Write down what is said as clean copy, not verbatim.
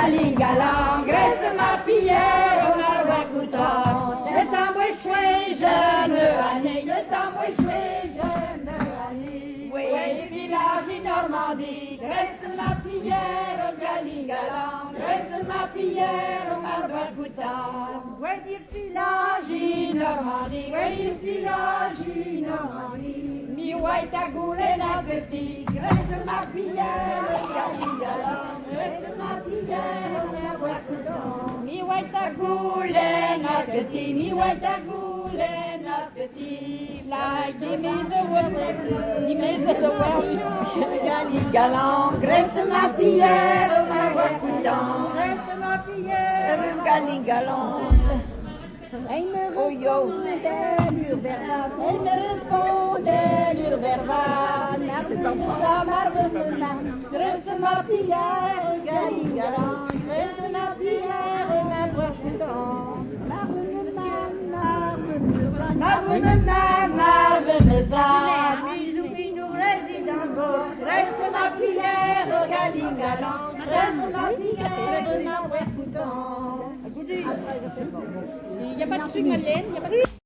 Galingalan, Grèce ma pierre, au Marouacoutan. Le tamboué choué, jeune année, le tamboué choué, jeune année. Oui, village Normandie, Grèce ma pierre, Galingalan, Grèce ma pierre, au Marouacoutan. Oui, village Normandie, oui, village Normandie. Mi waita goule la petite, Grèce ma pierre, Galingalan, Grèce ma pierre, au Marouacoutan. Mi waita goule la petite, mi waita goule la petite. La give me the word, give me the word. Galingalan, Grèce ma pierre, au Marouacoutan. Grèce ma pierre, Galingalan. Hij me Oh, yo. Elle me répondait l'urverva, Grèce ma pierre, Galingalan, Grèce ma pierre, Marouacoutan. Grèce ma pierre, Galingalan, Grèce ma pierre, Marouacoutan. Il n'y a pas de sucre, Madeleine, il n'y a pas de